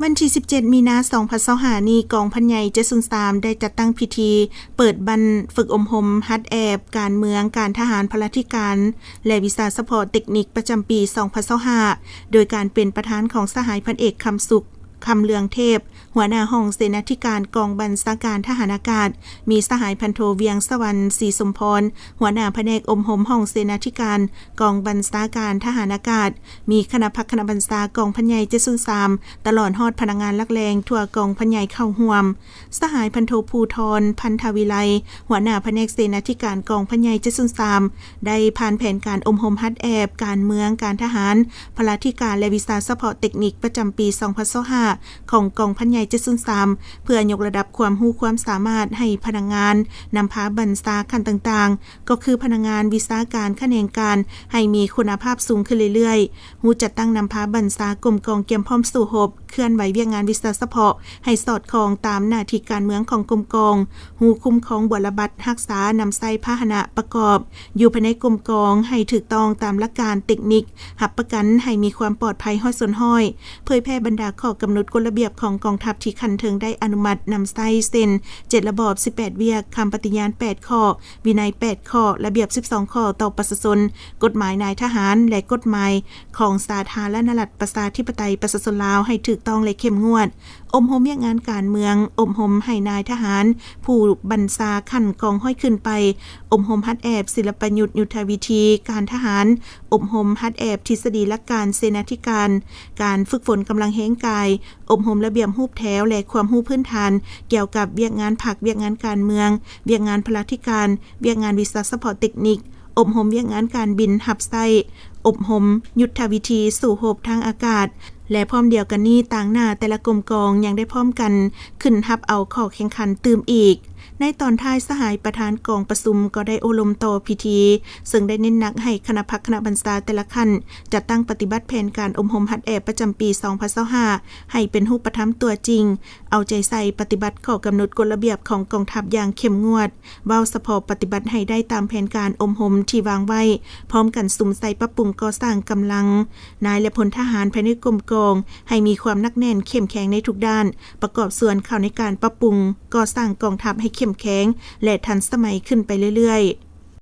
ວັນທີສິບເຈັດ ມີນາ ສອງພັນຊາວຫ້ານີ້, ກອງພັນໃຫຍ່ເຈັດສູນສາມ ໄດ້ຈັດຕັ້ງພິທີເປີດບັ້ນຝຶກອົບຮົມຫັດແອບການເມືອງ, ການທະຫານ, ພະລາທິການ ແລະ ວິຊາສະເພາະເຕັກນິກ ປະຈຳປີ ສອງພັນຊາວຫ້າ ໂດຍການເປັນປະທານຂອງສະຫາຍພັນເອກ ຄຳສຸກ ຄຳເລືອງເທບ ຫົວໜ້າຫ້ອງເສນາທິການກອງບັນຊາການທະຫານອາກາດ, ມີສະຫາຍພັນໂທ ວຽງສະຫວັນ ສີສົມພອນ ຫົວໜ້າພະແນກອົບຮົມຫ້ອງເສນາທິການກອງບັນຊາການທະຫານອາກາດ, ມີຄະນະພັກຄະນະບັນຊາກອງພັນໃຫຍ່ເຈັດສູນສາມ ຕະຫຼອດຮອດພະນັກງານຫຼັກແຫຼ່ງທົ່ວກອງພັນໃຫຍ່ເຂົ້າຮ່ວມ. ສະຫາຍພັນໂທ ພູທອນ ພັນທະວິໄລ ຫົວໜ້າພະແນກເສນາທິການກອງພັນໃຫຍ່ເຈັດສູນສາມ ໄດ້ຜ່ານແຜນການອົບຮົມຫັດແອບການເມືອງ, ການທະຫານ, ພະລາທິການ ແລະ ວິຊາສະເພາະເຕັກນິກ ປະຈຳປີ ສອງພັນຊາວຫ້າ ຂອງກອງພັນໃຫຍ່ເຈັດສູນສາມ ເພື່ອຍົກລະດັບຄວາມຮູ້ຄວາມສາມາດໃຫ້ພະນັກງານນຳພາບັນຊາຂັ້ນຕ່າງໆ, ກໍຄືພະນັກງານວິຊາການຂະແໜງການ ໃຫ້ມີຄຸນນະພາບສູງຂຶ້ນເລື້ອຍໆ, ຮູ້ຈັດຕັ້ງນຳພາບັນຊາກົມກອງກຽມພ້ອມສູ້ຮົບ, ເຄື່ອນໄຫວວຽກງານວິຊາສະເພາະໃຫ້ສອດຄ່ອງຕາມໜ້າທີ່ການເມືອງຂອງກົມກອງ, ຮູ້ຄຸ້ມຄອງບົວລະບັດ, ຮັກສາ, ນຳໃຊ້ພາຫະນະປະກອບຢູ່ພາຍໃນກົມກອງໃຫ້ຖືກຕ້ອງຕາມຫຼັກການເຕັກນິກ, ຮັບປະກັນໃຫ້ມີຄວາມປອດໄພຮ້ອຍສ່ວນຮ້ອຍ, ເຜີຍແຜ່ບັນດາຂໍ້ກຳນົດກົດລະບຽບຂອງກອງທັບທີ່ຂັ້ນເທິງໄດ້ອະນຸມັດນຳໃຊ້ ເຊັ່ນ ເຈັດລະບອບ ສິບແປດວຽກ, ຄຳປະຕິຍານແປດຂໍ້, ວິໄນແປດຂໍ້, ລະບຽບສິບສອງຂໍ້ຕໍ່ປະຊາຊົນ, ກົດໝາຍນາຍທະຫານ ແລະ ກົດໝາຍຂອງສາທາລະນະລັດ ປະຊາທິປະໄຕ ປະຊາຊົນລາວ ໃຫ້ຖືກຕ້ອງ ແລະ ເຂັ້ມງວດ. ອົບຮົມວຽກງານການເມືອງ, ອົບຮົມໃຫ້ນາຍທະຫານຜູ້ບັນຊາຂັ້ນກອງຮ້ອຍຂຶ້ນໄປ, ອົບຮົມຫັດແອບສິລະປະຍຸດຍຸດທະວິທີການທະຫານ, ອົບຮົມຫັດແອບທິດສະດີຫຼັກການເສນາທິການ, ການຝຶກຝົນກຳລັງແຮງກາຍ, ອົບຮົມລະບຽບຮູບແຖວ ແລະ ຄວາມຮູ້ພື້ນຖານກ່ຽວກັບວຽກງານພັກ, ວຽກງານການເມືອງ, ວຽກງານພະລາທິການ, ວຽກງານວິຊາສະເພາະເຕັກນິກ, ອົບຮົມວຽກງານການບິນຮັບໃຊ້, ອົບຮົມຍຸດທະວິທີສູ້ຮົບທາງອາກາດ ແລະ ພ້ອມດຽວກັນນີ້, ຕາງໜ້າແຕ່ລະກົມກອງຍັງໄດ້ພ້ອມກັນຂຶ້ນຮັບເອົາຂໍ້ແຂ່ງຂັນຕື່ມອີກ. ໃນຕອນທ້າຍ, ສະຫາຍປະທານກອງປະຊຸມກໍໄດ້ໂອ້ລົມຕໍ່ພິທີ, ເຊິ່ງໄດ້ເນັ້ນໜັກໃຫ້ຄະນະພັກຄະນະບັນຊາແຕ່ລະຂັ້ນ ຈັດຕັ້ງປະຕິບັດແຜນການອົບຮົມຫັດແອບປະຈຳປີ ສອງພັນຊາວຫ້າ ໃຫ້ເປັນຮູບປະທຳຕົວຈິງ, ເອົາໃຈໃສ່ປະຕິບັດຂໍ້ກຳນົດກົດລະບຽບຂອງກອງທັບຢ່າງເຂັ້ມງວດ, ເວົ້າສະເພາະປະຕິບັດໃຫ້ໄດ້ຕາມແຜນການອົບຮົມທີ່ວາງໄວ້, ພ້ອມກັນສຸມໃສ່ປັບປຸງກໍ່ສ້າງກຳລັງນາຍ ແລະ ພົນທະຫານພາຍໃນກົມກອງ ໃຫ້ມີຄວາມໜັກແໜ້ນເຂັ້ມແຂງໃນທຸກດ້ານ, ປະກອບສ່ວນເຂົ້າໃນການປັບປຸງກໍ່ສ້າງກອງທັບໃຫ້ເຂັ້ມແຂງ ແລະ ທັນສະໄໝຂຶ້ນໄປເລື້ອຍໆ.